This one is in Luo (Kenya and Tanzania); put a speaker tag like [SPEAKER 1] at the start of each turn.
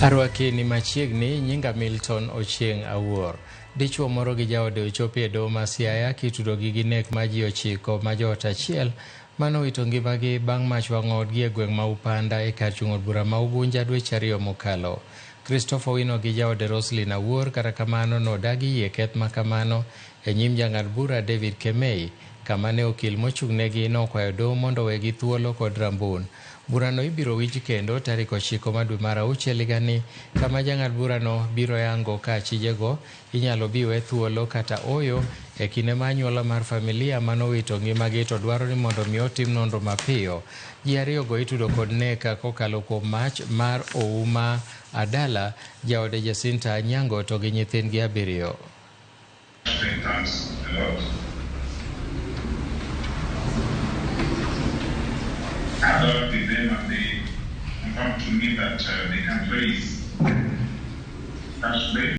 [SPEAKER 1] Arwaki ni machiegni, nyinga Milton Ochieng' Awuor. Dichuo moro gi jaode ochopi e doho ma Siaya kitudogi gi nek ma ji 9 ma joot achiel manowito ngimagi bang' mach wang'o odgi e gweng' ma Upanda e kar chung' od bura ma Ugunja dweche 2 mokalo. Christopher Owino gi jaode Roslyn Awuor kata kamano nodagi yie keth ma kamano e nyim jang'ad bura David Kemei kama ne okil mochung'negi nokwayo doho mondo owegi thuolo kod rambun. Burano ibiro winj kendo tarik 9 ma dwe mar 6 higani kama jang'ad burano biro yango ka achijego inyalo bi we thuolo kata oyo e kinde ma anyuola mar familia manowito ngimagi to dwaro ni mondo mi otim nonro mapiyo. Ji 2 go itudo kod nek kokalo kuom mach mar Ouma Adala, jaode Jacinta Anyango to gi nyithindgi 7.
[SPEAKER 2] Thanks a lot. I talked with them and they confirmed to me that they can raise cash bail.